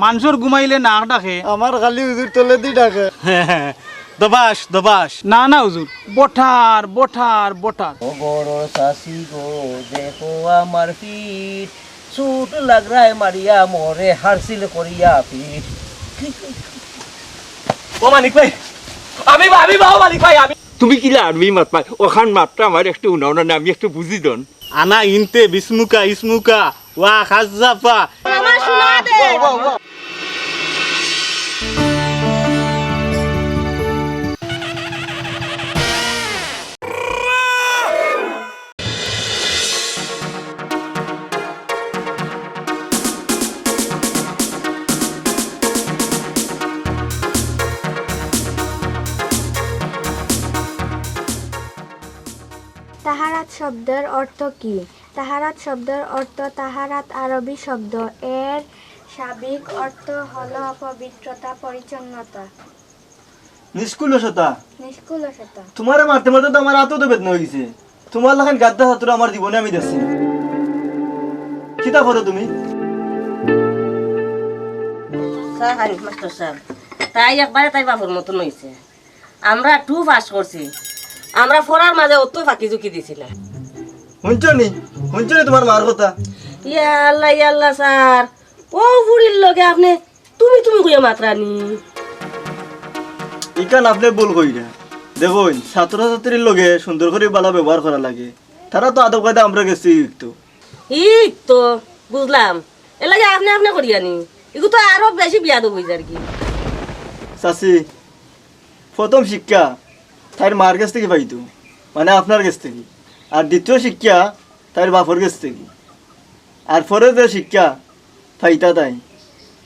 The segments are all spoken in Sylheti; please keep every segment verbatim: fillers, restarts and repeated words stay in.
মানষর ঘুমাইলে নাক ডাকে। আমার খালি হুজুর তলেদি ডাকে। দবাস, দবাস। না, না হুজুর, বঠার, বঠার, বঠার। ও বড় চাচি গো, দেখো আমার পিঠ, চুট লাগরায় মারিয়া মরে হারসিল করিয়া পিঠ। ও মানিক ভাই, আমি, আমি বাবা মানিক ভাই, আমি। তুমি কিলা আরবি মাত পাই? অখান মাতটা আমার একটু উনাও না, আমি একটু বুঝি দন। আনা ইনতে বিসমুকা ইসমুকা ওয়া খাজ্জাফা। আমার শোনা দে। তাহারাত শব্দের অর্থ কি? তাহারাত শব্দের অর্থ, তাহারাত আরবি শব্দ, এর শাব্দিক অর্থ হলো অপবিত্রতা, পরিচ্ছন্নতা। নিষ্কুলসতা। নিষ্কুলসতা। তোমারে মারতে মারতে তো আমার আতো তো বেদনা অইগেছে। তোমার লাখান গাদ্দা ছাত্র আমার জীবনে আমি দেখছি না। কিতা করো তুমি? স্যার, হানিফ মাস্টার সাব, তাই একবারে তাই বাপর মতন অইছে। আমরা টু পাস করছি, আমরা ফোরার মাঝে অত ফাঁকি ঝুঁকি দিছি না। হুনছো নি? হুনছো নি তোমার মার কথা? ইয়া আল্লাহ, ইয়া আল্লাহ স্যার, ও ফুড়ির লগে আপনে তুমি তুমি কইয়া মাতরা নি। ইখান আপনে ভুল কইরা। দেখইন, ছাত্রছাত্রীর লগে সুন্দর করি বালা ব্যবহার করা লাগে। তারা তো আদব কায়দা আমরার গেছ থাকি শিখতো। ই তো বুঝলাম, এর লাগি আপনে আপনে করিয়া নি। ইগু তো আরো বেশি বিয়াদব অই যার কি। চাচি, প্রথম শিক্ষা তাইর মার গেছ থাকি পাইতো, মানে আপনার গেছ থাকি। আর দ্বিতীয় শিক্ষা তাইর বাপর গেছ থাকি। আর পরে যে শিক্ষা পাইতা তাইন,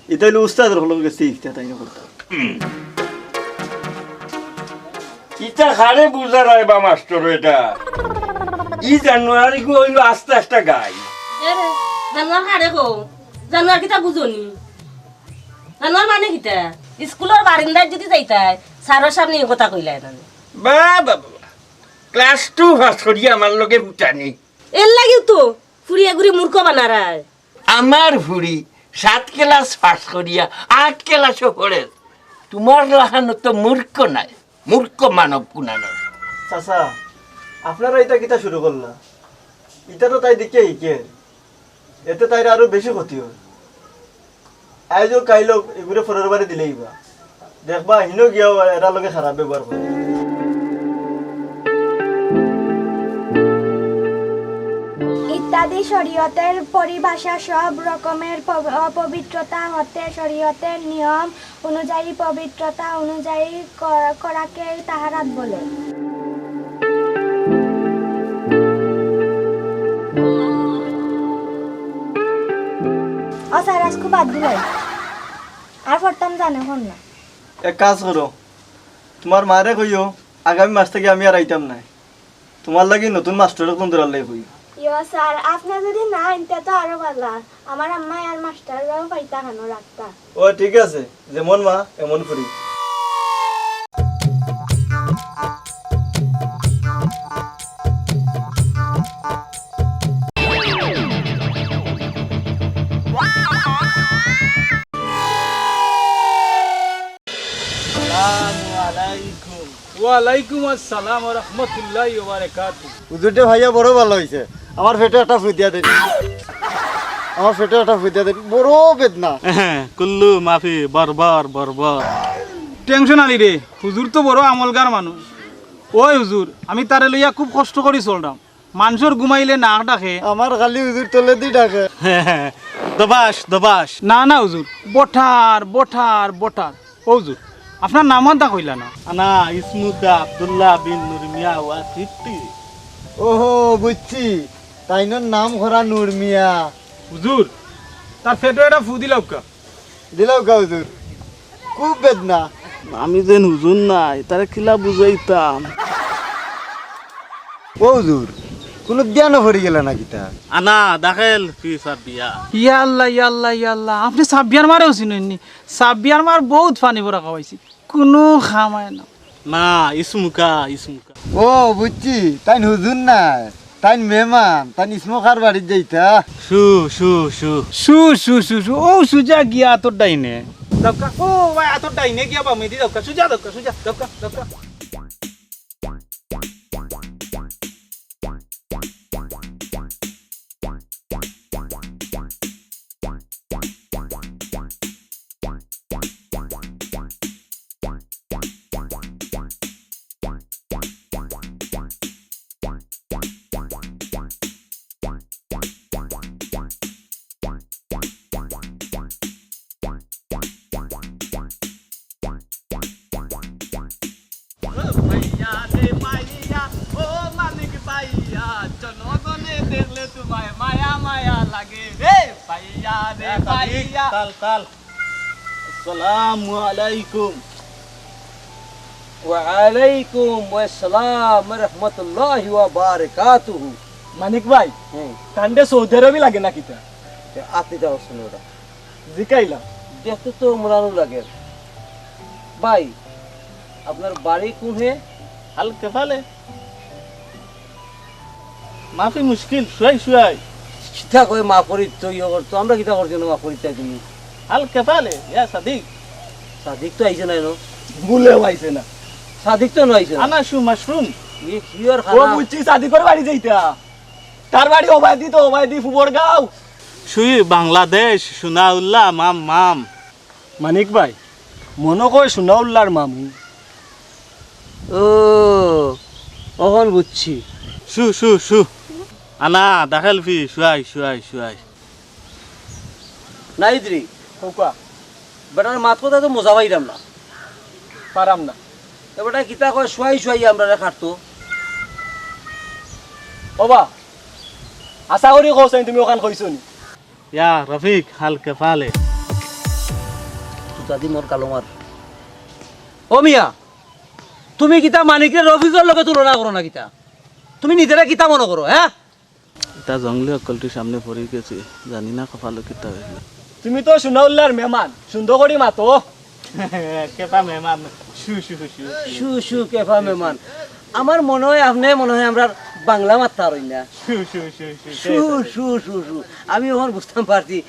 ইতা অইলো উস্তাদ অকলর গেছ থাকি শিখতা তাইন করতা। ইতা কারে বুঝারায় বা মাস্টার ইটা? ই জানোয়ার ইগু অইলো আস্তা আস্তা গাই। এরে, জানোয়ার কারে কও? জানোয়ার কিতা বুঝো নি? জানোয়ার মানে কিতা? স্কুলর বারিন্দাত যুদি যাইতায়, স্যারর সামনে ই কথা কইলায় না। বা, বা, বা, বা। ক্লাস টু পাস করিয়া আমার লগে ফুটানি। এর লাগিউ তো ফুড়ি এগুরে মূর্খ বানারায়। আমার ফুড়ি সাত ক্লাস পাস করিয়া আট ক্লাসও পড়ে। তোমার লাখান তো মূর্খ নায়, মূর্খ মানব কুনানোর। চাচা, আপনারা ইতা কিতা শুরু করলা? ইতা তো তাই দেখিয়া হিকে, এতে তাইর আরো বেশি ক্ষতি অয়। আইজ অউক কাইল অউক ইগুরে ফরর বাড়ি দিলাইবা। দেখবা, হিনো গিয়াও এরার লগে খারাপ ব্যবহার করে। ইত্যাদি শরীয়তের পরিভাষা সব রকমের পব-, অপবিত্রতা হতে শরীয়তের নিয়ম অনুযায়ী পবিত্রতা অনুযায়ী কর-, করাকে তাহারাত বলে। ও স্যার, আইজকু বাদ দিলাও। আর পড়তাম জানে হন না। এক কাজ করো, তোমার মারে কইও, আগামী মাস থাকি আমি আর আইতাম নায়। তোমার লাগি নতুন মাস্টার অকলরে ধরার লাগি কইও। ইয়ো স্যার, আপনে যুদি না আইন তে তো আরো বালা। আমার আম্মায় আর মাস্টাররাও পাইতা খানো রাখতা। ও ঠিক আছে, যেমন মা এমন ফুড়ি। আসসালামু আলাইকুম। ওয়ালাইকুম আসসালাম ওয়া রাহমাতুল্লাহি ওয়া বারাকাতুহু। হুজুররে পাইয়া বড় ভালা অইছে। আমার পেটো একটা ফু দিয়া দেইন। আমার পেটো একটা ফু দিয়া দেইন। বড় বেদনা। কুল্লু মাফি বরবর বরবর। টেনশন আলি রে, হুজুর তো বড় আমলগার মানুষ। ওই হুজুর, আমি তারে লইয়া খুব কষ্ট করি চলরাম। মানষর ঘুমাইলে নাক ডাকে। আমার খালি হুজুর তলেদি ডাকে। দবাস, দবাস। না, না হুজুর, বঠার, বঠার, বঠার। ও হুজুর, আপনার নাম আনতা কইলা না। আনা ইসমুকা আব্দুল্লাহ বিন নুরমিয়া ওয়া সিদ্দি। ওহো, বুঝছি, তাইনর নাম করা নুরমিয়া। হুজুর, তার পেটো একটা ফু দিলাউক্কা। দিলাউক্কা হুজুর, খুব বেদনা। আমি যেন হুজুর নায়, তারে কিলা বুঝাইতাম? ও হুজুর, কুনু ধ্যানো পড়ি গেলা না কিতা? আনা দাখিল ফি সাব্বিয়া। ইয়া আল্লাহ, ইয়া আল্লাহ, ইয়া আল্লাহ, আপনে সাব্বিয়ার মারেও চিনইন নি? সাব্বিয়ার মার বউত পানি ভরা খাওয়াইছি, কুনু কাম অয় না। না, ইসমুকা, ইসমুকা। ও বুঝছি, তাইন হুজুর নায়, তাইন মেহমান, তাইন ইসমখার বাড়িত যাইতা। শু, শু, শু। শু, শু, শু, শু। ও সুজা গিয়া আতর ডাইনে। যাউক্কা, ও ভাই, আতর ডাইনে গিয়া বামেদি যাউক্কা। সুজা যাউক্কা, সুজা, যাউক্কা, যাউক্কা। ও ভাইয়া রে ভাইয়া, ও মানিক ভাইয়া, জনগণে দেখলে তোমায় মায়া মায়া লাগে রে ভাইয়া রে হ্যাঁ, সাদিক, ভাইয়া। কাল, কাল। আসসালামু আলাইকুম। ওয়ালাইকুম আসসালাম ওয়া রাহমাতুল্লাহি ওয়া বারাকাতুহু। মানিক ভাই, হুম। কাণ্ডে সৌদি আরবই লাগে না কিতা? এ, আপনি যাও শুনে ওটা। জিকাইলাম। দেখতে তো ওমরানও লাগে। ভাই, আপনার বাড়ি কোন হে? হাল কেফালে। মাফি মুশকিল, শুয়াই শুয়াই। কিতা কয় মাফ করি তো ইয়ে করতো, আমরা কিতা করছি না মাফ করি চাই তুমি? হাল কেফালে, ইয়া সাদিক। সাদিক তো আইছে না এনো। ভুলেও আইছে না। সাদিক তো নয় আইছে না। আনা শু মাশরুম। ইয়ে কি আর ও খানা? বুঝছি, সাদিকর বাড়ি যাইতা। তার বাড়ি ওবায়দি তো, ওবায়দি ফুবরগাঁও। শুই বাংলাদেশ, সুনাউল্লাহ, মাম, মাম। মানিক ভাই, মনো কয় সুনাউল্লাহর মামু। ও, অখন বুঝছি। শু, শু, শু। আনা, দাখেল ফি, শুয়াই, শুয়াই, শুয়াই। নাইদরি। কউক্কা। বেটার মাত কথা তো মজা পাইরাম না। পারাম না। এ বেটা কিতা কয়, শুয়াই শুয়াই আমরারে কাটতো। ওবা, আশা করি কওছইন তুমি অখান কইছো নি। ইয়া রফিক, হাল কেফালে। তুই দাদি মোর কালো মার। ও মিয়া, তুমি কিতা মানিকরে রফিকর লগে তুলনা করো না কিতা? তুমি নিজেরে কিতা মনো করো, হ্যাঁ? ইতা জংলি অকলটির সামনে পড়ি গেছি, জানি না কপালো কিতা অইলো। তুমি তো সুনাউল্লাহর মেহমান, সুন্দর করি মাতো। কেফা মেহমান, শু, শু, শু। শু, শু, কেফা মেহমান। আমার মনো অয় আপনে মনো অয় আমরার বাংলা মাততা পারইন না। শু, শু, শু, শু, শু, শু, শু, শু। আমি অখন বুঝতাম পারছি।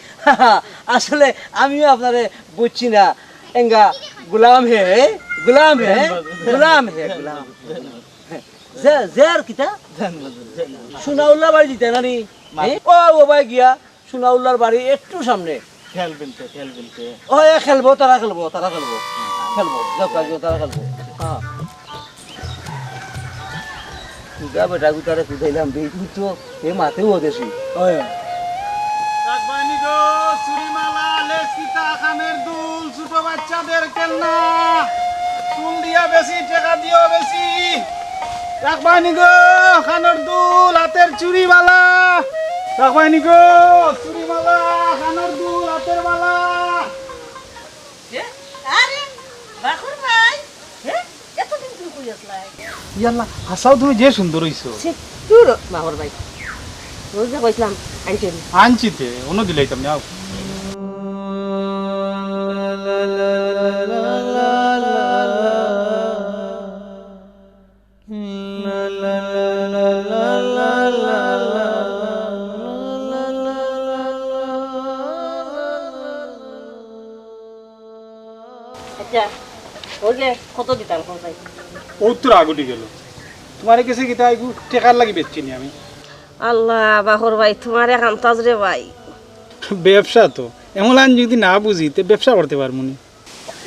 আসলে আমিও আপনারে বুঝছি না। এঙ্গা গুলাম হে, গুলাম হে, গুলাম হে, গুলাম। যে, যে আর কিতা? সুনাউল্লাহ বাড়ি দিতে না নি? মা- এ? ও, ও ভাই গিয়া, সুনাউল্লাহর বাড়ি একটু সামনে। খেল বিলতে, খেল বিলতে। ও, এ খেলবো, তারা খেলবো, তারা খেলবো। খেলবো, যাও, কাজ তারা খেলবো। হ্যাঁ। তুই যা বেটা, তুই তারা তুই দিলাম, বেটি তো এ মাতেও দেশি। ওই। রাখবানি গো, চুরিমালা, লেসকিতা, কানের দুল, ছোট বাচ্চাদের খেলনা, চুল দিয়া বেশি, টেকা দিও বেশি। রাখবানি গো, কানের দুল, হাতের চুরিমালা। রাখবানি গো, চুরিমালা, কানের দুল, হাতের মালা। এ? আরে, বাখর ভাই, এ? এতদিন তুমি কই আছলায়? ইয়াল্লা, হাছাউ তুমি যে সুন্দর অইছো। ছি, দূর, বাখর ভাই। ওই যে কইছলাম, আনছি নি। আনছি তে, অনো দিলাইতাম না। আচ্ছা, ওই যে কত দিতাম, কত চাই? ও তো রাগ উঠি গেল। তোমার কাছে কিতা আইগু টেকার লাগি বেচছি নি আমি। আল্লাহ, বাখর ভাই, তোমার এক আন্তাজ রে ভাই। ব্যবসা তো, এমন আন যদি না বুঝি, তে ব্যবসা করতে পারমু নি।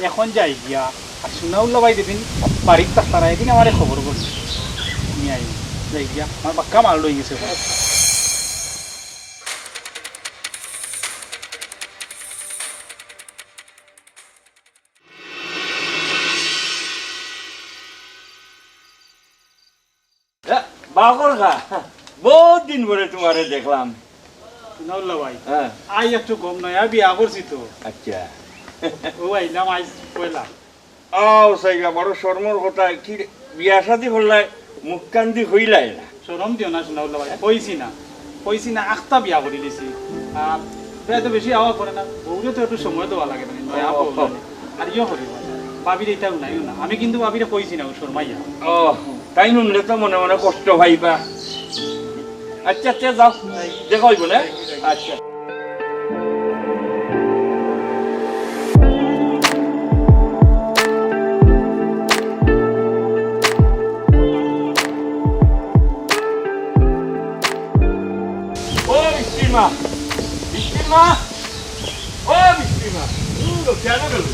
এখন যাই গিয়া, আর সুনাউল্লাহ ভাই যেদিন বাড়িত থাকতা না, এদিন আমারে খবর করবি। আমি আই, যাই গিয়া, আমার বাক্কা মাল রই গেছে এখন। এ, বাকর খা, বহুত দিন পরে তোমারে দেখলাম। সুনাউল্লাহ ভাই, হ্যাঁ। আই একটু গম নাই, আমি বিয়া করছি তো। আচ্ছা। ও আইলাম আইজ পয়লা। আও, সাইগা, বড় শরমর কথা, কি বিয়া শাদি করলাই, মুখ কান্দি হইলাই না। শরম দিও না, সুনাউল্লাহ ভাই, কইছি না, কইছি না, আখতা বিয়া করি লিছি। আর বিয়া তো বেশি আওয়া করে না, বউরে তো একটু সময় দেওয়া লাগে না, নয়া ও, বউ ও। লাগে। আর ইয়ো করি না, ভাবিরে ইতা হুনাইও না। আমি কিন্তু ভাবিরে কইছি না, ও শরমাইয়া। ও, তাই হুনলে তো মনে মনে কষ্ট পাইবা। আচ্ছা, আচ্ছা, যাও, দেখা অইবো না? আচ্ছা। ও মিষ্টির মা, মিষ্টির মা, ও মিষ্টির মা, হুম, কেন গেল?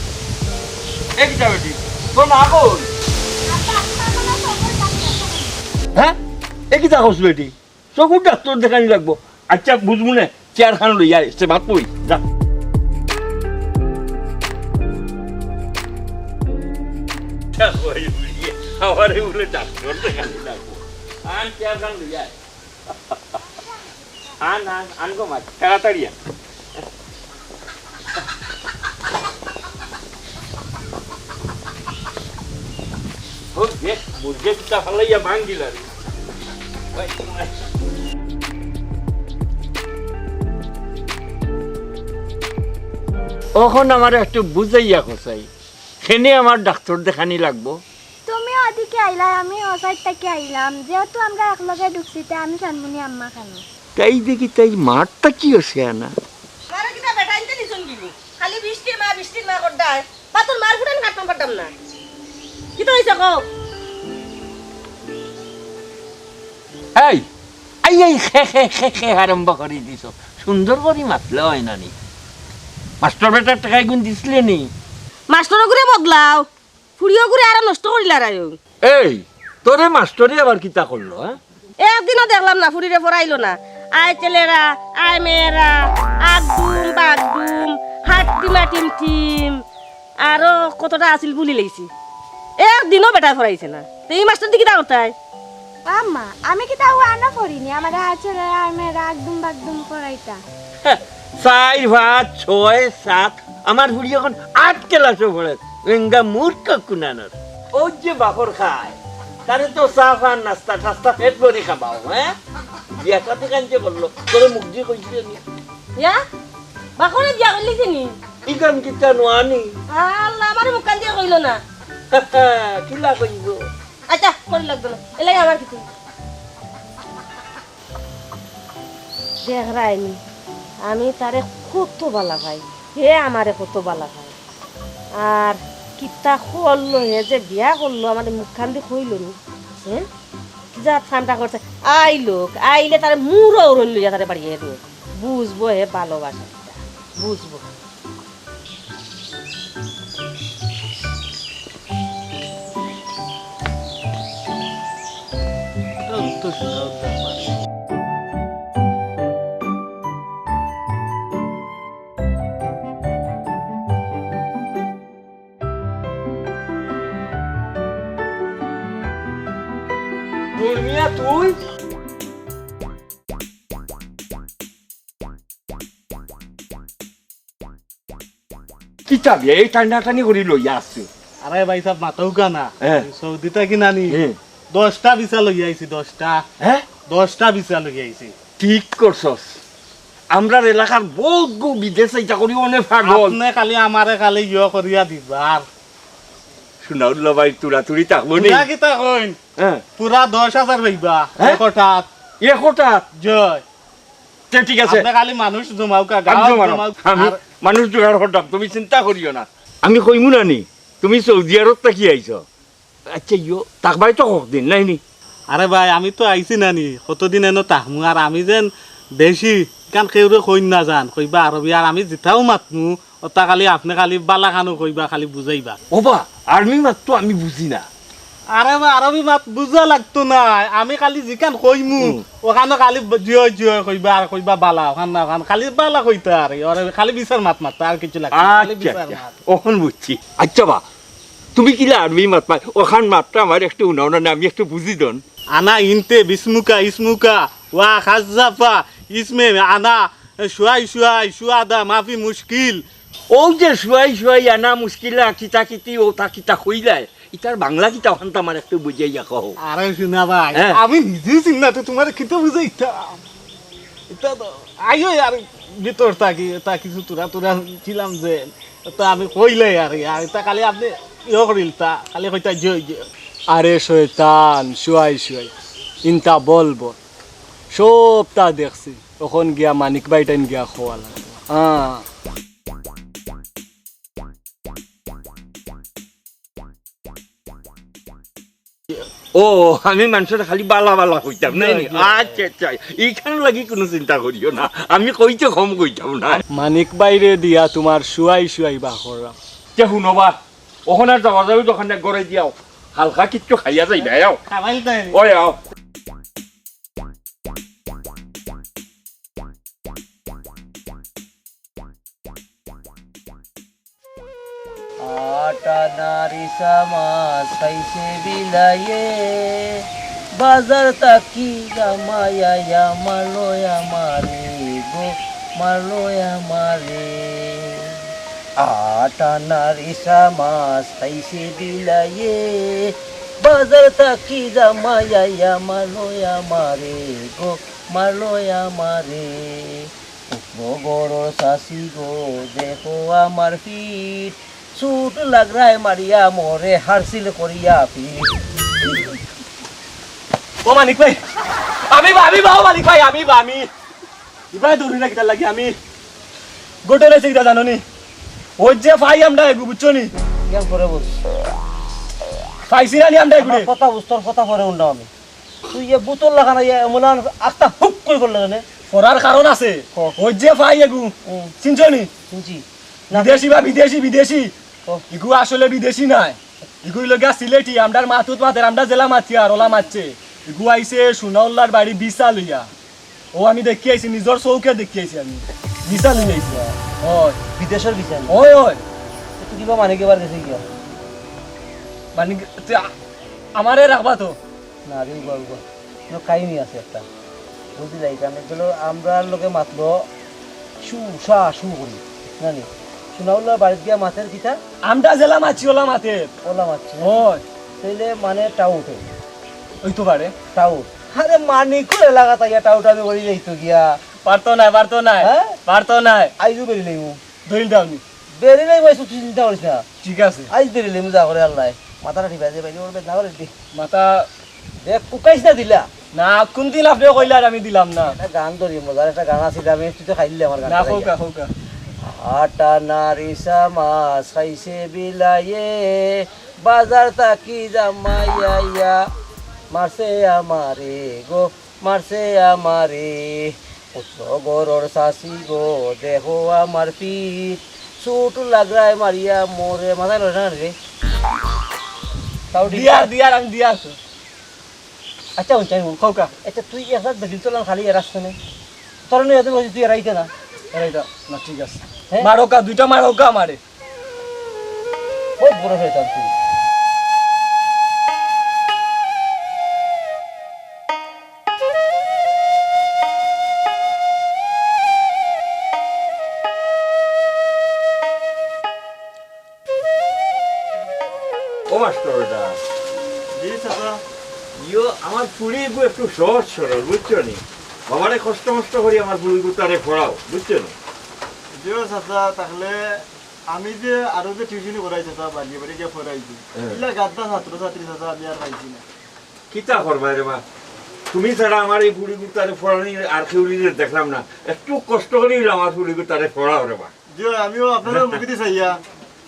এ কিতা বেটি, তোর মা কই? হ্যাঁ, এ কিতা কস বেটি? চকুর ডাক্তার দেখানি লাগবো। আচ্ছা, বুঝমু নে, চেয়ার খান লইয়া আয়, সে ভাত পড়ি, যা। আমারে বলে ডাক্তার দেখানি লাগবো। আন, চেয়ার খান লইয়া আয়। আন, আন, আন গো মা, তাড়াতাড়ি আন। ও, যে মুরগি কিতা ফালাইয়া ভাঙ দিলা রে। ওই, ওই। অখন আমারে একটু বুঝাইয়া কছাই, কেনে আমার ডাক্তার দেখানি লাগবো? তুমিও ওদিকে আইলা, আমি ও সাইড থাকি আইলাম, যেহেতু আমরা একলগে ঢুকছি, তে আমি জানমুনি আম্মা খানো। তাই দেখি তাই মারটা কি আছে আনা? মারে কিতা বেটা আনতে নিছন কি গো? খালি বৃষ্টির মা, বৃষ্টির মা করডায়। বা তোর মার ফুটান কাটতাম পারতাম না। কিতা অইছে কও? এই, এই, এই, খে, খে, খে, খে আরম্ভ করি দিছো। সুন্দর করি মাতলে অয় না নি? মাস্টার বেটার টেকা গুন দিছলে নি? মাস্টারও করে বদলাও, ফুড়িও করে আরো নষ্ট করিলারায়। এই, তোরে মাস্টারে আবার কিতা করলো, হ্যাঁ? একদিনও দেখলাম না ফুড়িরে পড়াইলো না। আয় ছেলেরা, আয় মেয়েরা, আগডুম বাগডুম, হাট টিমা টিম টিম, আরো কতটা আছিল ভুলি লইছি। একদিনও বেটায় পড়াইছে না। তো এই মাস্টার দি কিতা করতায়? আম্মা, আমি কিতা ও আনা পড়িনি, আমার আয় ছেলেরা, আয় মেয়েরা, আগডুম বাগডুম পড়াইতা। চাইর, পাঁচ, ছয়, সাত, আমার ফুড়ি অখন আট ক্লাসো পড়ে। এঙ্গা মূর্খ কুনানর। ওই যে বাপর খায়, তারে তো চা পান নাস্তা টাস্তা পেট ভরি খাবাও, হ্যাঁ? বিয়া সাথে কাঞ্চে করলো, তোরে মুখ দিয়ে কইছিল নি? ইয়া? বাপরে বিয়া করলিছে নি? ইখান কিতা নোয়ানি? আল্লাহ, আমারে মুখ কান দিয়ে কইলো না। কিলা কইব? আচ্ছা, করি লাগতো না। এলাই আমার কিছু। দেখরায়নি, আমি তারে কত বালা পাই, হে আমারে কত বালা পায়। আর কিতা করলো, হে যে বিয়া করলো, আমারে মুখখান দি কইলো নি, হ্যাঁ? কি যা ঠান্ডা করছে, আইলো, আইলে তারে মুড়ো উড়ন লইয়া তারে বাড়িয়ে দিও, বুঝবো হে ভালোবাসা কিতা, বুঝবো। দুর্মিয়া তুই? কিতা বে, এই টানাটানি করি লইয়া আছে। আরে ভাই সাহেব, মাতউক্কা না। হ্যাঁ। সৌদি থাকি নানি। হ্যাঁ। দশটা ভিসা লইয়া আইছি, দশটা। হ্যাঁ? দশটা ভিসা লইয়া আইছি। ঠিক করছস। আমরার এলাকার বহুত গু বিদেশ ইটা করি অনেক পাগল। আপনে খালি আমারে খালি ইয়ে করিয়া দিবা আর। সুনাউল্লা ভাই তুড়াতুড়ি থাকবো নি? তুরা কিতা কইন? হ্যাঁ। পুরা দশ হাজার পাইবা। হ্যাঁ? এক হঠাৎ। এক হঠাৎ? জয়। তে ঠিক আছে। আপনে খালি মানুষ জমাউক্কা, আমি গাঁও জমানো। জমাউক্কা। আমি আর মানুষ জোগাড় করতাম, তুমি চিন্তা করিও না। আমি কইমু না নি, তুমি সৌদি আরব থাকি আইছো। আচ্ছা, ইয়ো, থাকবায় তো কতদিন, নাই নি? আরে ভাই, আমি তো আইছি না নি, কতদিন এনো থাকমু, আর আমি যেন দেশি, ইখান কেউরে কইন না যান, কইবা আরবি, আর আমি যেতাউ মাতমু, ওটা খালি আপনে খালি বালা খানো কইবা, খালি বুঝাইবা। ওবা, আরবি মাত তো আমি বুঝি না। আরে বা, আরবি মাত বুঝা লাগতো না, আমি খালি যেখান কইমু, হুম। ওখানো খালি ব-, জি অয়, জি অয় কইবা, আর কইবা বালা, ওখান না, ওখান খালি বালা কইতা আর, ওরে খালি বিচার মাত মাততা, আর কিছু লাগতো না, খালি আচ্ছা, বিচার আচ্ছা, মাত। অখন বুঝছি। আচ্ছা বা, তুমি কিলা আরবি মাত পাই, ওখান মাতটা আমার একটু উনাও না, আমি একটু বুঝি দন। আনা ইনতে বিসমুকা ইসমুকা ওয়া খাজ্জাফা ইসমে আনা শুয়াই শুয়াই শুয়াদা মাফি মুশকিল। ও যে শুয়াই শুয়াই আনা মুশকিলা কিতা কিতি ও তা কিতা কইলায়, ইতার বাংলা কিতা ওখান তো আমার একটু বুঝাইয়া কও। আরে সোনা ভাই, হ্যাঁ। আমি নিজেই চিনি না তো তোমারে কিতা বুঝাইতাম। ইতা তো আইও আর ভিতর থাকি, তা কিছু তুরা তুরা ছিলাম যে, তো আমি কইলাই আর, আর ইতা খালি আপনে ইয়ে করিল তা, খালি কইতা জয় জয়। আরে শয়তান, শুয়াই শুয়াই, ইনতা বলবো। সবটা দেখছি। অখন গিয়া মানিক ভাইটাইন গিয়া কওয়া লাগবো। হ্যাঁ। ও, আমি মানষরে খালি বালা বালা কইতাম, নায় নি? জি। আচ্ছা, আচ্ছা, ইখান লাগি কুনু চিন্তা করিও না, আমি কইতে কম কইতাম না। মানিক ভাইরে দিয়া তুমার শুয়াই শুয়াই বার কররাম। তে হুনো বা, অখন আর যাওয়া যাওয়ি দরকার নাই, ঘরো যাও, হালকা কিচ্ছু খাইয়া যাইবায়, আও। খাবাইল তাই। ওই আও। আট আনার ইছা মাছ খাইছে বিলাইয়ে, বাজার থাকি জামাই আইয়া মারলো আমারে গো, মারলো আমারে। আট আনার ইছা মাছ খাইছে বিলাইয়ে, বাজার থাকি জামাই আইয়া মারলো আমারে গো, মারলো আমারে। ও ঘরর চাচি গো, দেখো আমার পিঠ, চুট লাগরায় মারিয়া মোরে হারছিল করিয়া পিঠ। ও মানিক ভাই, আমি বা, আমি বা, ও মানিক ভাই, আমি বা, আমি। ইবায় দৌড়ি না কিতার লাগি আমি? ঘটনা অইছে কিতা জানো নি? ওই যে পাই আমরা এগু, বুঝছো নি? কেন করে বুঝ? পাইছি না নি আমরা এগুরে? আমার কথা বুঝ, তোর কথা পরে উঠলাম আমি। তুই এ বুতর লাখান, এ এমন আখতা হুক করি করলে কেনে? করার কারণ আছে। ক। ওই যে পাই এগু, হুম। চিনছো নি? চিনছি। না। বিদেশি বা বিদেশি, বিদেশি। ক। ইগু আসলে বিদেশি নায়। ইগু অইলো গিয়া সিলেটি, আমরার মাতুত মাতের, আমরা যেলা মাতি আর ওলা মাতছে। ইগু আইছে সোনাউল্লার বাড়ি ভিসা লইয়া। ও আমি দেখি আইছি, নিজর চউখে দেখি আইছি আমি। ভিসা লইয়া আইছে। ওই। বিদেশর ভিসা নি? ওই, ওই। তো তুই কিবা মানে কিবার গেছে গিয়া? মানে কি, তুই আ-, আমারে রাখবা তো? না রে, উবা, উবা। কোনো কাহিনী আছে একটা। বুঝলি, এখানে গেল আমরার লগে মাতলো শু, শা, শু করি। না নি? সোনাউল্লার বাড়িত গিয়া মাতের কিতা? আমরা যেলা মাতছি, ওলা মাতের। ওলা মাতছি না? ওই। তাইলে মানে টাউট। ওই তো পারে। টাউট। আরে মানিকর এলাকাত আইয়া টাউট আমি করি যাইতো গিয়া। পারতো নায়, পারতো নায়। হ্যাঁ? পারতো নায়। আইজু বেরি লইমু। দলিল দাও নি। বেরি লইমু, আইজু তুই চিন্তা করিস না। ঠিক আছে। আইজ বেরি লইমু যা করে আল্লাহ। মাথাটা ঠিক আছে, বাইরে ওর বেদনা করে দি। মাথা দেখ, কুকাইস না দিলা। না, কোন দিন আপনে কইলা আর আমি দিলাম না। একটা গান ধরি, মজার একটা গান আছিল, আমি তুই তো খাইলে আমার গান না, খাইয়া। কউকা, কউকা। আট আনার ইছা মাছ খাইছে বিলাইয়ে, বাজার থাকি জামাই আইয়া, মারছে আমারে গো, মারছে আমারে। পুত্র গরর চাচি গো, দেখো আমার পিঠ, চুট লাগরায় মারিয়া মোরে। মাথায় লড়ে না রে। তাও ঠিক দিয়ার, আছে। দিয়ার, আমি দিয়ার। আচ্ছা, হুন, চাই হুন। কউকা। আচ্ছা, তুই এক রাত বেশি তো খালি এরাস কেনে? তোর নিয়ে এত বলছি, তুই এরাইতে না। এরাইতা না, ঠিক আছে। হ্যাঁ? মারউকা, দুইটা মারউকা আমারে। বহুত বড় শয়তান তুই। ও মাস্টার, ওটা জি, চাচা। ইয়ো, আমার ফুড়ি গো একটু সহজ সরল, বুঝছো নি? বাবারে কষ্ট মষ্ট করি আমার ফুড়ি গো তারে পড়াও, বুঝছো নি? জি, ও চাচা, তাহলে আমি যে আরো যে টিউশনি করাই চাচা, বাড়ি বাড়ি গিয়া পড়াই যে। হ্যাঁ। ইলা গাদ্দা ছাত্র ছাত্রী চাচা, আমি আর পাইছি না। কিতা করবায় রে বা? তুমি ছাড়া আমার এই ফুড়ি গো তারে পড়ানি আর কেউরে দেখলাম না। একটু কষ্ট করি অইলে আমার ফুড়ি গো তারে পড়াও রে বা। জি, আমিও আপনার মুখেদি চাইয়া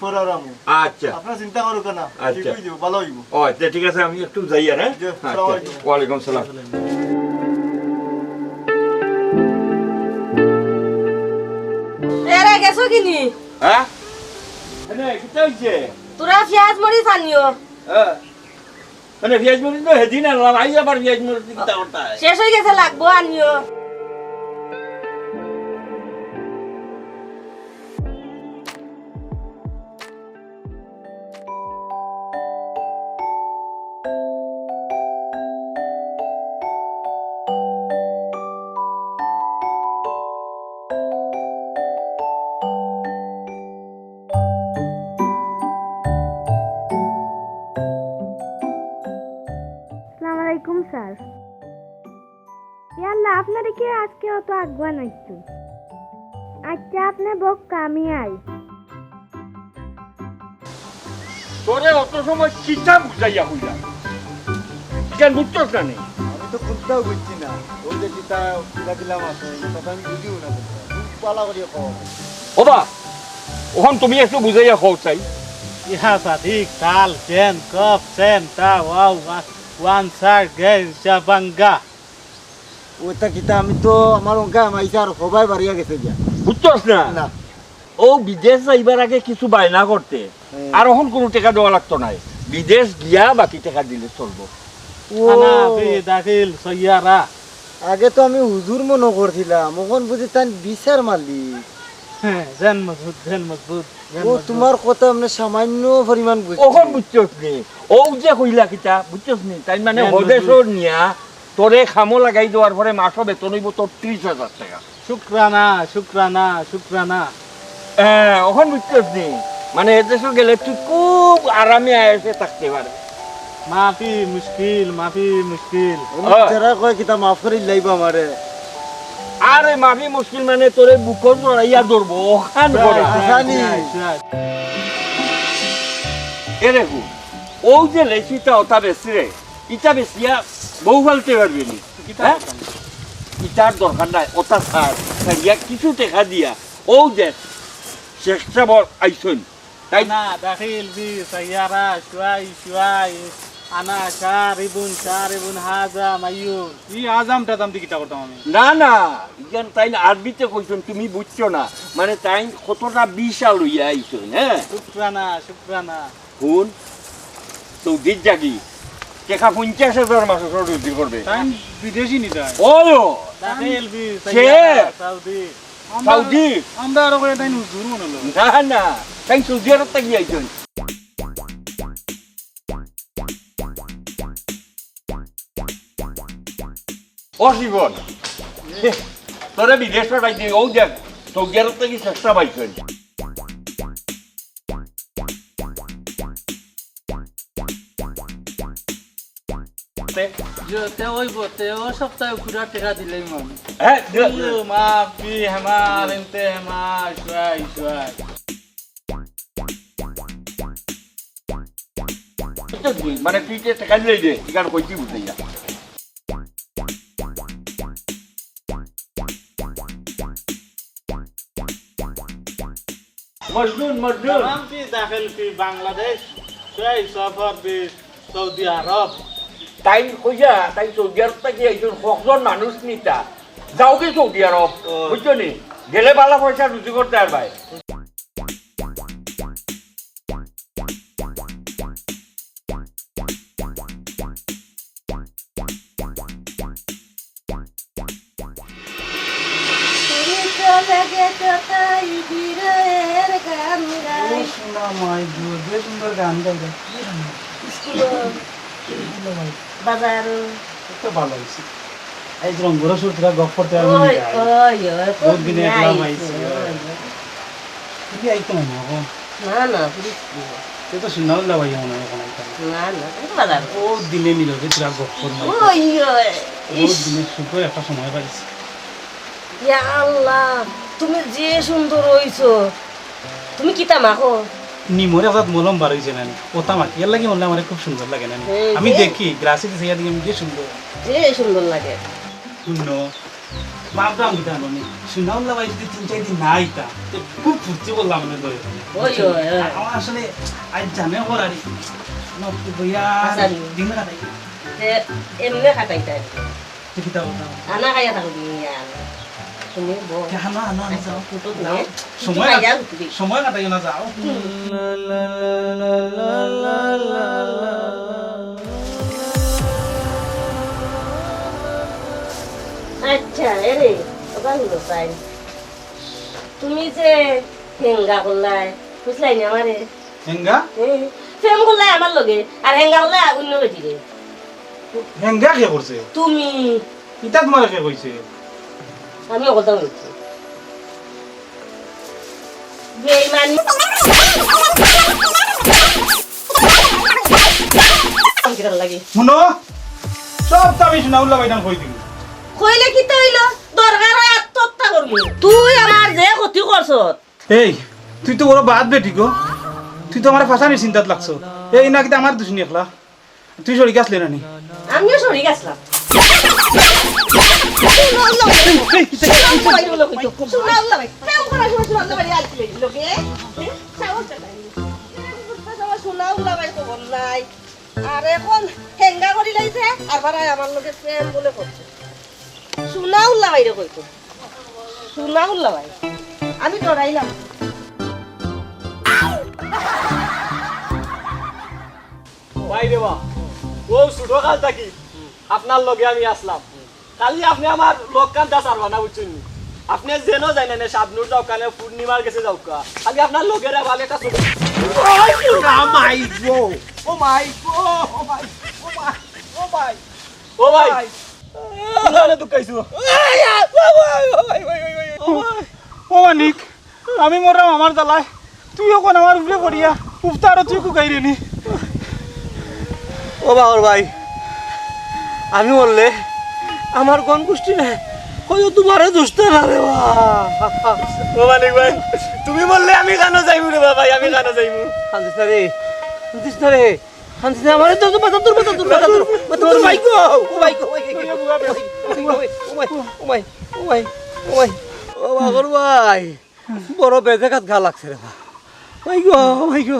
পড়ার আমু। আচ্ছা। আপনার চিন্তা করো কেন? আচ্ছা। ঠিক অই যাইবো, ভালো অইবো। ও, আচ্ছা, ঠিক আছে, আমি একটু যাই আর, হ্যাঁ? জি, আচ্ছা। আসসালামু আলাইকুম। ওয়ালাইকুম সালাম। এরে গেছো কিনি? হ্যাঁ? এনে, কিতা অইছে? তোরা পিয়াজ মরিচ আনিও। হ্যাঁ। মানে পিয়াজ মরিচ তো হেদিন আনলাম, আইজ আবার পিয়াজ মরিচ কিতা করতায়? শেষ অই গেছে, লাগবো আনিও। আসসালামু আলাইকুম স্যার। ইয়াল্লা, আপনারে কে আজকে অত আগুয়া নাইতো? আচ্ছা, আপনে বউক্কা, আমি আই। তোরে অত সময় কিতা বুঝাইয়া কইলাম? ইখান বুঝছস না নি? আমি তো বুঝতাও বুঝছি না। ওই যে কিতা, কিতা দিলাম আছে, এই কথা আমি বুঝিও না। খুব ভালো করিয়া কও। ওবা, অখন তুমি একটু বুঝাইয়া কও চাই। ইয়া সাদিক, তাল, চেন, কফ, সেন, তা, ওয়াও, ওয়া-, ওয়ান, সার, গে, চা, বাঙ্গা। ওটা কিতা, আমি তো আমার অঙ্কে আমাইছে আর সবাই বাড়িয়া গেছে গিয়া। বুঝছস না? না। ও বিদেশ যাইবার আগে কিছু বায়না করতে, হুম। আর অখন কুনু টেকা দেওয়া লাগতো নায়। বিদেশ গিয়া বাকি টেকা দিলে চলবো। ও। আনা, বি, দাখিল, সৈয়ারা। আগে তো আমি হুজুর মনো করছিলাম, অখন বুঝি তাইন ভিসার মালিক। হ্যাঁ, জেন মজবুত, জেন মজবুত, জেন ও, মজবুত। তুমার কথা মানে সামান্য পরিমাণ বুঝছি। অখন বুঝছস নি? ও যে কইলা কিতা, বুঝছস নি? তাইন মানে জেন মজবুত। হদেশো নিয়া তোরে কামো লাগাই দেওয়ার পরে মাসো বেতন অইবো তোর ত্রিশ হাজার টেকা। শুকরানা, শুকরানা, শুকরানা। হ্যাঁ, অখন বুঝছস নি? মানে, এদেশো গেলে তুই খুব আরামে আয়েশে থাকতে পারবি। মাফি মুশকিল, মাফি মুশকিল। উনি হ্যাঁ। যারা কয় কিতা মাফ করি লাইবা আমারে। আরে, মাফি মুশকিল মানে তোরে বুকো জড়াইয়া ধরবো, অখান করা। হাসানি। এ দেখো, ও যে লেসিটা ওটা বেচরে, ইটা বেচিয়া বউ ফালতে পারবে নি? কিতা হ্যাঁ? করতাম? ইটার দরকার নাই, ওটা ছাড়। ছাড়িয়া কিছু টেকা দিয়া, ও যে শেখ সাবর আইছইন। তাই না, দাখিল বি, সাইয়ারা, শুয়াই, শুয়াই, আনা, শারিবুন, শারিবুন, হাজা, মাইয়ুন। ই আজাম টাজাম দি কিতা করতাম আমি? না, না, ইখান তাইন আরবিতে কইছইন, তুমি বুঝছো না। মানে তাইন কতটা বিশাল অইয়া আইছইন, হ্যাঁ? শুকরানা, শুকরানা। হুন, সৌদির যাগি, টেকা পঞ্চাশ হাজার মাসো রুজি করবে। তাইন বিদেশি নি তাই? ওয়ো! দাখিল বি, সে? সাইয়ারা, সৌদি। আমরা, সৌদি? আমরা আরো কইয়া তাইন হুজুর মনো অইলো। না, না, তাইন সৌদি আরব থাকি আইছইন। ও জীবন, তোরে বিদেশ পাঠাইছি, ও দেখ, সৌদি আরব থাকি শেখ সাব আইছইন। তে? তে অইবো, তে ও সপ্তাহে ঘুরা টেকা দিলেই মন। হ্যাঁ, দে, দে। কুল্লু মা ফি হেমা, রিনতে হেমা, শুয়াই, শুয়াই। মানে তুই যে টেকা দিলে দে, ইখান কইছি বুঝাইয়া। মজনুন, মজনুন। তামাম ফি দাখিল ফি বাংলাদেশ, শুয়াই সফর বি সৌদি আরব। তাইন কইয়া, তাইন সৌদি আরব থাকি আইছইন, কয়জন মানুষ নিতা। যাওগি সৌদি আরব, ও। বুঝছো নি? গেলে ভালা পয়সা রুজি করতে পারবায়। তুমি চলে গেছো তাই বিরহের গান গাই। ও সোনা মাই গো, যে সুন্দর গান গাইরা। স্কুলো। স্কুলো ভাই। বাজারো। তো ভালা অইছে। আইজ রংপুরো সুতরা গফ করতে পারবো না ওই, ভাই। ওই, ওই, বহুত দিনে একলা পাইছি, ওই, ওই। ওই। তুমি আইতো না, না, না, পুলিশ কি? তুই তো সুনাউল্লাহ ভাই মনে হয় এখন আইতাম। না, না, তুমি তো বাজার। ও দিনে নিল, যে তোরা গপ কর না। ওই, ওই, বহুত ইস। দিনে সুখর একটা সময় পাইছি। ইয়া আল্লাহ, তুমি যে সুন্দর অইছো। তুমি কিতা মাখো? নিমরে আজাদ মলম বার অইছে না নি? ওটা মাখি, এর লাগি মনে হয় আমার খুব সুন্দর লাগে না নি? এই আমি যে দেখি, গ্লাসে দিছে, ইয়া দেখি আমি যে সুন্দর। যে সুন্দর লাগে। হুনো, বাপ দাম দিতাম আমি। সুনাউল্লাহ ভাই যদি তিন চার দিন না আইতা, তো খুব ফুর্তি করলাম আমি ধরে। ওই, ওই, ওই। আমার আসলে আজ জানে ওর আরে। নকল বইয়া আচ্ছা। দিন কাটাই। যে এমনি কাটাইতে আর কি। তো কিতা করতাম? আনা খাইয়া থাকো তুমি আর। তুমি বউ। কে হানো, হানো, হানো যাও। ফুটো যাও। তুমি। সময় তুমি কাট-, যাও, তুমি। সময় কাটাইও না, যাও। হুম। আচ্ছা, এরে, ওখান লোকাই। তুমি যে হেঙ্গা করলায়, বুঝলাই না আমারে? হেঙ্গা? হুম। প্রেম করলায় আমার লগে, আর হেঙ্গা করলায় অন্য বেটিরে। হেঙ্গা কে করছে? তুমি। ইতা তোমারে কে কইছে? আমি অকলতা কইছি। বেইমান। কিতার লাগি? হুনো, সব তো আমি সুনাউল্লাহ ভাইদান কই দিমু। কইলে কিতা অইলো? দরকার অয় আত্মহত্যা করমু। তুই আমার যে ক্ষতি করছস। এই, তুই তো বড় বাদ বেটি গো। তুই তো আমার ফাঁসানির চিন্তাত লাগছো। এই না কিতা আমার দুশমনি একলা। তুই শরিক আসলে না নি? আমিও শরিক আসলাম। সুনাউল্লা ভাই, সুনাউল্লা ভাই, সুনাউল্লা ভাই। কেউ করার সময় সুনাউল্লা ভাই আইছিল এই লোকে। সাহস দেখায়। সুনাউল্লা ভাই খবর নাই। আর এখন হেঙ্গা করি লাইছে, আর বারায় আমার লগে প্রেম বলে করছে। সুনাউল্লা ভাইরে কইতো। সুনাউল্লা ভাই। আমি ডরাইলাম। ভাই রে বা, ও ছোট কাল থাকি আপনার লগে আমি আছলাম। খালি আপনে আমার লগ কান্দা ছাড়বা না, বুঝছইন নি? আপনে যেন যাইন না, শাবনূর যাউক্কা, না পূর্ণিমার গেছে যাউক্কা, খালি আপনার লগে রে ভালো একটা ছোট। ও মাই গো, ও মাই গো, ও মাই, ও মাই, ও মাই, ও ভাই। ভাই। কোনখানে দুঃখাইছো? এই, আ, ও ভাই, ও ভাই, ভাই, ভাই, ভাই, ও ভাই। ও মানিক, আমি মররাম আমার জ্বালায়, তুই অখন আমার উপরে পড়িয়া উফতা আরো তুই কুকাইরে নি। ও বাবর ভাই, আমি মরলে আমার গণ গোষ্ঠী না, কইও তোমারে দুষ্ট না রে বা। ও মানিক ভাই, তুমি মরলে আমি কানো যাইমু রে বা ভাই, আমি কানো যাইমু? কান্দিস না রে, কান্দিস না রে, কান্দিস না, আমারে তো বাঁচা, দূর বাঁচা, দূর বাঁচা, দূর বাঁচা, দূর বাঁচা। ও ভাই গো, ও ভাই গো, ও ভাই গো, ও ভাই, ও ভাই, ও ভাই, ও ভাই, ও ভাই, ও বাবর ভাই। বড় বেজেগাত ঘা লাগছে রে বা। ওই গো, ওই গো,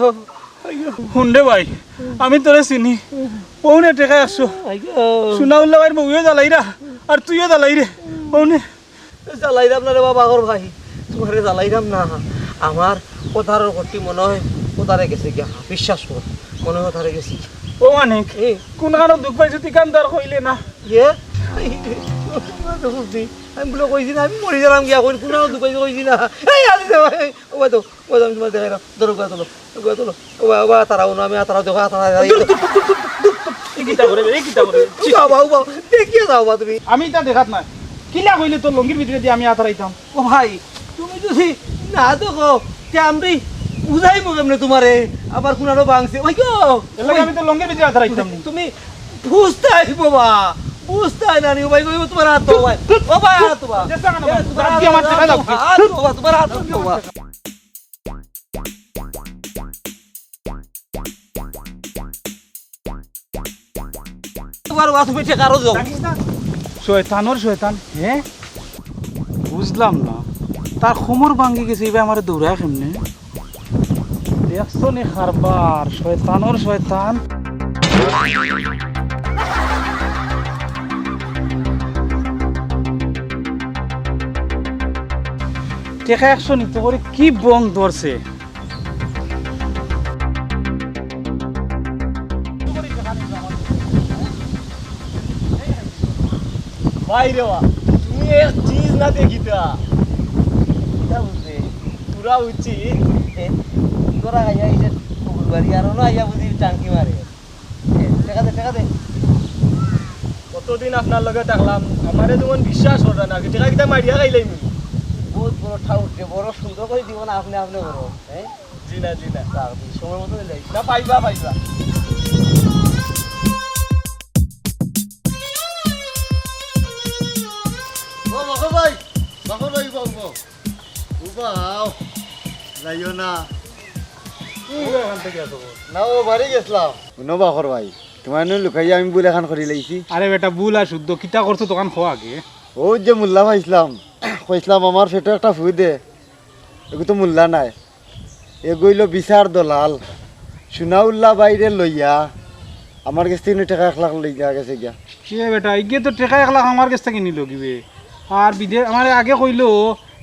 ওই গো। হুন রে ভাই, আমি তোরে চিনি। অউ নে টেকা একশো। ওই গো। সুনাউল্লা ভাইর বউয়েও জ্বালাইরা, আর তুইও জ্বালাইরে। অউ নে। জ্বালাইরাম না রে বা বাবর ভাই, তোমারে জ্বালাইরাম না। আমার কথার গতি মনে হয় কথারে গেছে গিয়া, বিশ্বাস কর, মনে হয় কথারে গেছে। ও মানিক, এ? কোন কারণে দুঃখ পাইছো তুই কান তার কইলে না? ইয়ে? আমি বুলে কইছি না, আমি মরি গেলাম গিয়া, কোন, কোন দুঃখ পাইছি, কইছি না। এই, আলি দে ভাই, ও ভাই তো, ও ভাই, আমি তোমার দেখাইলাম। ধরো, গা তোলো, গা তোলো। ও ভাই, ও ভাই, তারা, ও না, আমি তারা, দেখো, তারা, এই কিতা করে, এই কিতা করে? ও বাবা, ও বাবা, দেখিয়ে যাও বা তুমি। আমি তা দেখাত না। কিলা কইলে তোর লঙ্গির ভিতরে দিয়ে আমি আতারাইতাম? ও ভাই, তুমি যদি না দেখো, তে আমি বুঝাইমু কেমনে তোমারে? আবার কোনারও ভাঙছে। ওই গো! এর লাগি আমি তো লঙ্গির ভিতরে আতারাইতাম। তুমি বুঝতে আইবো বা, বুঝতে আই না নি, ও ভাই, ও তোমার হাত তো ভাই। ও ভাই, হাত তো ভাই। চেষ্টা কেন এ, ভাই? তোমার হাত দিয়ে আমার হাত দেখা তো, যাচ্ছে। হাত তো ভাই, তোমার হাত তো ভাই। তোমার বাস উঠে কারো যাও। শয়তানর শয়তান, হ্যাঁ? বুঝলাম না, তার কোমর ভাঙ্গি গেছে, এবার আমারে দৌড়ায় কেমনে? দেখছো নি কারবার, শয়তানর শয়তান। টেকা একশো নিতে করে কি বং ধরছে? ভাই রে বা, তুমি এক চিজ না দেখিতা। কিতা বুঝবে? পুরা উচিত। এ, তোরা খাইয়া এই যে পুকুর বাড়ি আর হলো আইয়া বুঝি টাঙ্কি মারে। এ, টেকা দে, টেকা দে। কতদিন আপনার লগে থাকলাম, আমারে যেমন বিশ্বাস কররা না, টেকা কিতা মারিয়া খাইলাইমু। বহুত বড় ঠাউর রে, বড় সুন্দর করি দিব না, আপনে আপনে বড়, হ্যাঁ? জি না, জি না। তা আপনি সময় মতো দিলে না, পাইবা, পাইবা। ও বাবা ভাই, বাবা ভাই, বাবা। উবাও, যাইও না। তুই এখান থেকে এত বড়। না, ও বাড়ি গেছিলাম। হুনো বাখর ভাই, তোমার নু লুকাইয়া আমি ভুল এখান করি লাইছি। আরে বেটা, ভুল আর শুদ্ধ, কিতা করছো তখন কও আগে। ও যে মোল্লা পাইছিলাম, কইছিলাম আমার পেটো একটা ফু দে। এগু তো মোল্লা নায়, এগু অইলো বিচার দলাল। সুনাউল্লা বাইরে লইয়া আমার গেছ থাকি টেকা এক লাখ লইয়া গেছে গিয়া। এ বেটা, ইগে তো টেকা এক লাখ আমার গেছ থাকি নিলো গি বে। আর বিদে-, আমারে আগে কইলো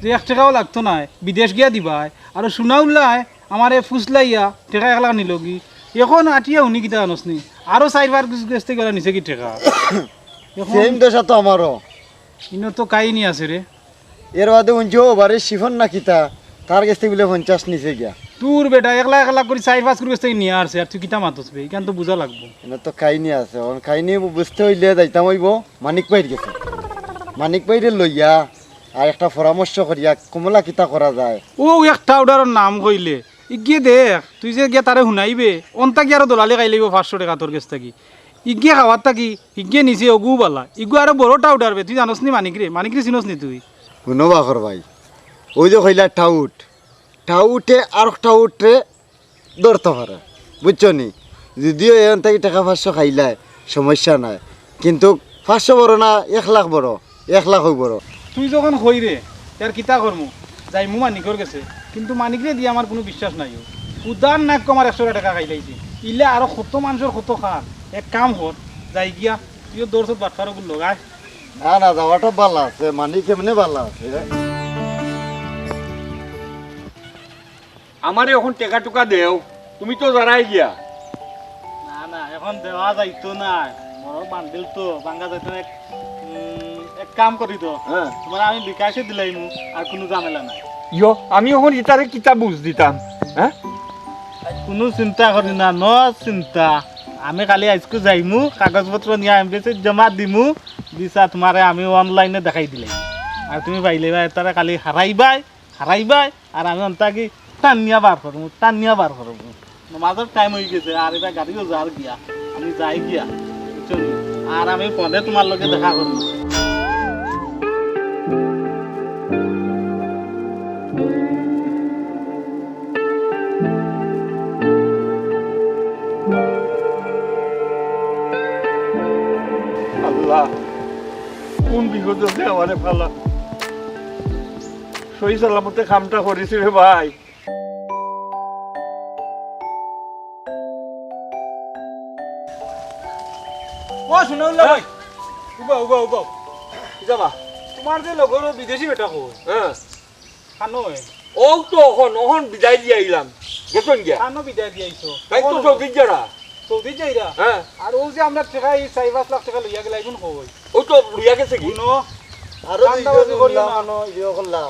যে এক টেকাও লাগতো নায়, বিদেশ গিয়া দিবায়। আর সুনাউল্লায় আমারে ফুসলাইয়া টেকা এক লাখ নিলো গি। এখন আটিয়া হুনি কিতা জানোস নি? আরো চাইর পাঁচ গেছ থাকি ওলা নিছে গি টেকা। এখন same দশা তো আমারও। ইনো তো কাহিনী আছে রে। এর বাদে উঞ্চি ও বারে শিফন না কিতা, তার গেছ থাকি বুলে পঞ্চাশ নিছে গিয়া। দূর বেটা, এক লাখ এক লাখ করি চাইর পাঁচ গেছ থাকি নিয়া আরছে, আর তুই কিতা মাতস বে? ইখান তো বুঝা লাগবো। ইনো তো কাহিনী আছে, অখন কাহিনী বুঝতে অইলে যাইতাম অইবো মানিক ভাইর গেছে। মানিক ভাইরে লইয়া আর একটা পরামর্শ করিয়া কমলা কিতা করা যায়। ও একটা অর্ডারর নাম কইলে, ইগিয়ে দেখ, তুই যে গিয়া তারে হুনাইবে, অন্তা গিয়া আরো দলালি খাইলাইবো পাঁচশো টেকা তোর গেছ থাকি। ইগিয়ে খাওয়ার থাকি, ইগিয়ে নিছে অগু বালা। ইগু আরো বড় টাউটার বে, তুই জানোস নি মানিকরে? মানিকরে চিনোস নি তুই? হুনো বাখর ভাই, ওই যে কইলা টাউট, টাউটে আর টাউটরে ধরতা পারে, বুঝছো নি? যদিও এখান থাকি টেকা পাঁচশো খাইলায়, সমস্যা নাই, কিন্তু পাঁচশো বড় না, এক লাখ বড়? এক লাখ অউ বড়। তুই যখন কইরে, তে আর কিতা করমু? যাইমু মানিকর গেছে, কিন্তু মানিকরে দিয়া আমার কুনু বিশ্বাস নাই। ও উদার নাক আমার একশোটা টেকা খাইলাইছে। ইলা আরো কত মানষর কত খার। এক কাম কর, যাই গিয়া, তুইও দৌড়ছত বাটফার ওগুলো লগায়। না, না, যাওয়াটা ভালা আছে, মানিক এমনে ভালা আছে। আমারে অখন টেকা টুকা দেও, তুমি তো জারাই গিয়া। না, না, অখন দেওয়া যাইতো না, বড় বান্ডিল তো, ভাঙ্গা যাইতো না। এক, উম, এক কাম করি তো, হ্যাঁ। তুমারে আমি বিকাশে দিলাইমু, আর কুনু ঝামেলা নাই। ইয়ো, আমি অখন ইতারে কিতা বুঝ দিতাম, হ্যাঁ? কুনু চিন্তা করি না, no চিন্তা। আমি খালি আইজকু যাইমু, কাগজপত্র নিয়া এমবেসিত জমা দিমু, ভিসা তুমারে আমি online-এ দেখাই দিলাই। আর তুমি পাইলে বা তারে খালি হারাইবায়, হারাইবায়, আর আমি অন্তা কি টানিয়া বার করমু, টানিয়া বার করমু। নমাজর time অই গেছে, আর ইটা গাড়িও যার গিয়া, আমি যাই গিয়া, বুঝছো নি? আর আমি ফোনে তুমার লগে দেখা করমু। আল্লাহ, কুন বিপদো যে আমারে ফালা। সহি সালামতে কামটা করিছি রে ভাই। ও, হুনো, উল্লা ভাই। উবাও, উবাও, উবাও। কিতা বা? তুমার যে লগর অউ বিদেশি বেটা কই? হ্যাঁ। কানো এ? অউ তো অখন, অখন বিদায় দিয়া আইলাম। গেছইন গিয়া? কানো বিদায় দিয়া আইছো? তাইন তো সৌদিত যারা। সৌদিত যাইরা? হ্যাঁ। আর অউ যে আমরার টেকা, ই চাইর পাঁচ লাখ টেকা লইয়া গেলা, ইগুন কই? অউ তো লইয়া গেছে গি? হুনো, আরো ধান্দাবাজি দুইজন করিও না। মনো ইয়ে করলা।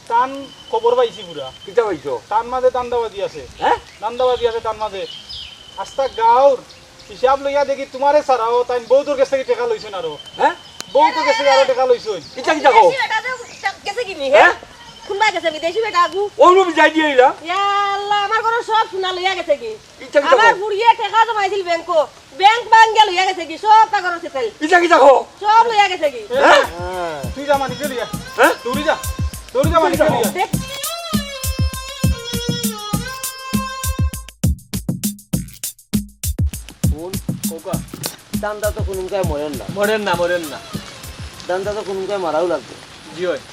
তান খবর পাইছি পুরা। কিতা পাইছো? তান মাঝে ধান্দাবাজি আছে। হ্যাঁ? ধান্দাবাজি আছে তান মাঝে। আস্তা গাঁওর হিসাব লইয়া দেখি তুমারে ছাড়াও তাইন বউতর গেছ থাকি টেকা লইছইন আরো। হ্যাঁ? বউতর গেছ থাকি আরো টেকা লইছইন। কিতা কিতা কও? বিদেশি বেটা তো গেছে গি নি, হ্যাঁ? হ্যাঁ? কুনবা গেছে বিদেশি বেটা আগু? অউ রুম যাই দিয়া আইলা। ইয়া আল্লাহ, আমার ঘরর সব সোনা লইয়া গেছে গি? কিতা কিতা কও? আমার ফুড়িয়ে টেকা জমাইছিল ব্যাংকো। ব্যাংক ভাঙ্গিয়া লইয়া গেছে গি, সব তা ঘরর সেটেল। ইতা কিতা কও? সব লইয়া গেছে গি। হ্যাঁ? তুই যা মানিকরে লইয়া। হ্যাঁ? দৌড়ি যা। দৌড়ি যা মানিকরে লইয়া। দেখ। হুন, খোকা। ধান্দা তো কুনুমকায় মরের না। মরের না, মরের না। ধান্দা তো কুনুমকায় মারাও লাগবো। জি অয়।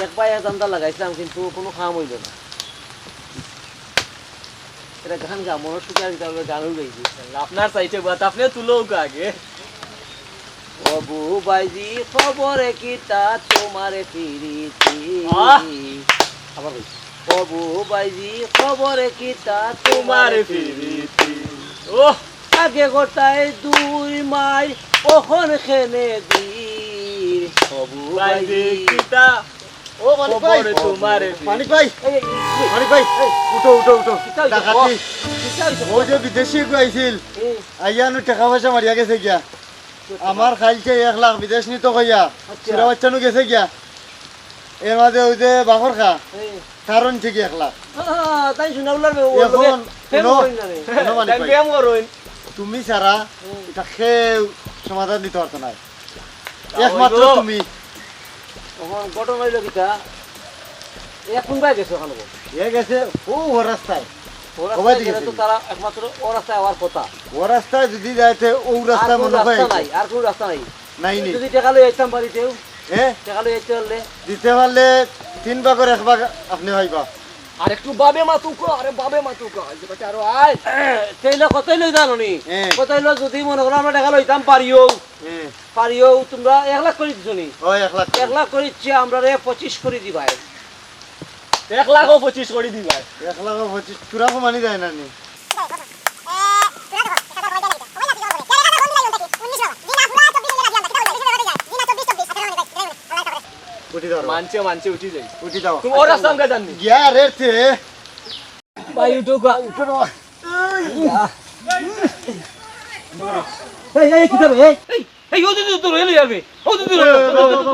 এক পায়ে ধান্দা লাগাইছিলাম, কিন্তু কুনু কাম অইলো না। এটা গান গা, মনর সুখে আর কিতা অইবো, গানও গাইছি। আপনার সাইডে বাত, আপনে তুলো আগে। অবু বাইজি খবরে কিতা তুমার পিরিতি। আহ! আবার কই। অবু বাইজি খবরে কিতা তুমার পিরিতি। ওহ! আগে গটায় দুই মাইল, অখন কেনে দিন। অবু বাইজি বাইজি। কিতা ও মানিক ভাই। খবরে তুমার মানিক ভাই। এই, এই, এই। মানিক ভাই। এই। উঠো, উঠো, উঠো। কিতা অইছে? ডাকাতি। কিতা অইছে? অউ যে বিদেশি এগু আইছিল। এই। আইয়া নু টেকা পয়সা মারিয়া গেছে গিয়া। আমার খাইলছে এক লাখ বিদেশ নিতো কইয়া। আচ্ছা। চুরা বাচ্চা নু গেছে গিয়া। এর মাঝে অউ যে বাখর খা। এই। কারণ ঠিকই এক লাখ। আহ, তাই শুনা বললাম, ও অখন লগে প্রেম হুনো, করইন না রে। হুনো মানিক তাই ভাই। প্রেম করইন। তুমি ছাড়া হুম। ইটা কেউ সমাধান দিতো পারতো নায়। তা একমাত্র অইলো। তুমি। অখন ঘটনা অইলো কিতা? এ কুনবায় গেছে অখান? এ গেছে অউ, অউ রাস্তায়। অউ রাস্তায় গেলে তো তারা একমাত্র অউ রাস্তায় আওয়ার কথা। অউ রাস্তায় যদি যাইতে অউ আর রাস্তায় কুনু মনে হয় রাস্তা নাই, আর কুনু রাস্তা নাই। নাই নি। যদি টেকা লই আইতাম পারি তেউ? হ্যাঁ? টেকা লই আইতে পারলে? দিতে পারলে তিন ভাগর এক ভাগ আপনে পাইবা। আর একটু বাবে মাতুকা, আরে বাবে মাতুকা, এই যে বেটা আরো আয়। তেইলে কতই লই জানো নি? হ্যাঁ। কতই লই যদি মনে করো আমরা টেকা লইতাম পারিও। হ্যাঁ। পারিও, তুমরা এক লাখ করি দিছো নি? অয়, এক লাখ করি। এক লাখ করি দিছি, আমরারে পঁচিশ করি দিবায়। এক লাখও পঁচিশ করি দিবায়। এক লাখও পঁচিশ, চুরা কমানি যায় না নি? উঠি ধরো। মানছে, মানছে, উঠি যাই। উঠি যাও। তুমি ওরা সঙ্গে যাননি। গিয়া রে তে। ভাই, উঠো গা। উঠো না। এই, এই, কিতা রে? এই, এই, ও দিদি, তোর হইলো যাবে। ও দিদি, ধরো, ধরো, ধরো।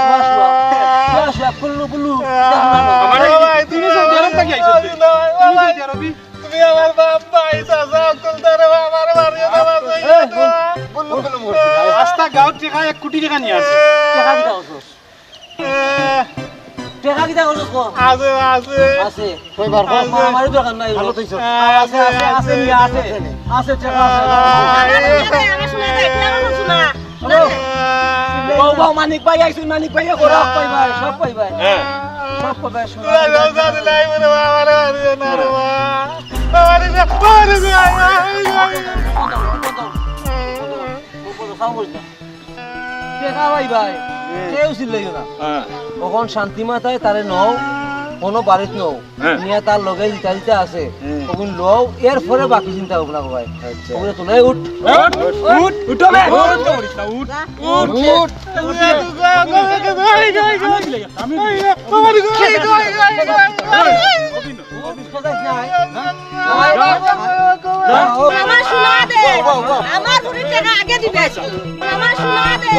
শোয়া, শোয়া। শোয়া, শোয়া, কুল্লু, কুল্লু। আমার এই তুমি সৌদি আরব থাকি আইছো তুই? তুমি সৌদি আরবি? তুমি আমার বাপ ভাই, চাচা, আঙ্কেল, তারা আমার বাড়ি, আমার এই, বললু, বললু, বললু। আস্তা গাঁওর টেকা, এক কোটি টেকা নিয়া আছে। টেকা কিতা করছস? টেকা কিতা করছস ক? আছে, আছে। আছে। কই বার কর। মারামারি দরকার নাই। ভালো তো অইছে। আছে, আছে, আছে, আছে, নিয়া আছে। আছে, টেকা আছে। আমার শোনা দে, আমার শোনা দে, টেকা আমার শোনা। শোনো। বউ, বউ, মানিক ভাই আইছইন, মানিক ভাই, সব পাইবা, সব পাইবা। হ্যাঁ। সব পাইবা, শোনা। তুই যাও, যাও, যাও, নাই, বলে, বাবা, আরে, আরে, না, রে, বাবা। আরে, না, আরে, না, আরে, আরে, আরে। টেকা ভাই ভাই, হুম। কেউ চিল্লাইও না। হ্যাঁ। অখন শান্তি মাতায় তারে নও, কোনো বাড়িত নও। হ্যাঁ। নিয়া তার লগে জিতা জিতা আছে। হুম। অখন লও, এরপরে বাকি চিন্তা ভাবনা করবায়। আচ্ছা। অখন তুলে উঠ। উঠ, উঠ, উঠ, উঠ, উঠ, উঠ, উঠ। উঠ। আমার শোনা দে। আমার বুড়ির টেকা আগে দিবে। আমার শোনা দে।